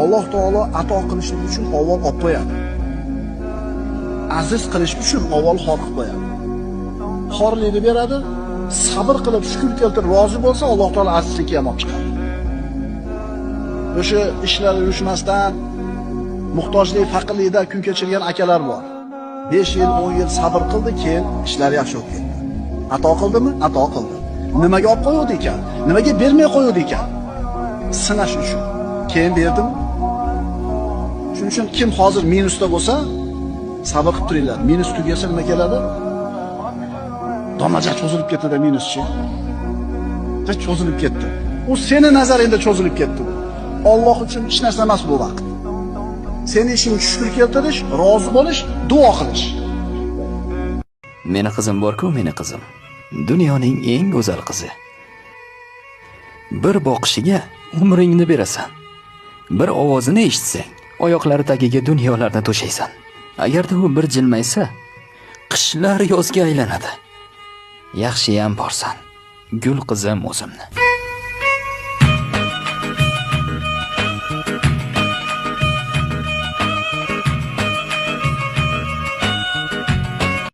Alloh taolo ato qilishlik uchun avval olib qo'yadi. Aziz qilish uchun avval xor qilib qo'yadi. Xorlikni beradi, sabr qilib shukr keltirib rozi bo'lsa, Alloh taolo azizlikka ham olib chiqadi. O'sha ishlari yurishmasdan muhtojlik, faqirlikda kun kechirgan akalar bor. 5 yil, 10 yil sabr qildi, keyin ishlari yaxshi bo'lib ketdi. Ato qildimi? Ato qildi. Nimaga olib qo'ydi ekan? Nimaga bermay qo'ydi ekan? Sinash uchun. Keyin berdim. Shuning uchun kim hozir minusda bo'lsa, sabr qilib turinglar. Minus tugasa nima keladi? Domaja cho'zilib ketdi-da minuschi. Cho'zilib ketdi. U seni nazaringda cho'zilib ketdi. Alloh uchun hech narsa emas bu vaqt. Seni ishing shukr keltirish, rozi bo'lish, duo qilish. Meni qizim bor-ku, meni qizim. Dunyoning eng go'zal qizi. Bir boqishiga umringni berasan. Bir ovozini eshitsang, oyoqlari tagiga dunyolarni to'shaysan. Agarda u bir jilmaysa, qishlar yozga aylanadi. Yaxshiyam borsan, gul qizim o'zimni.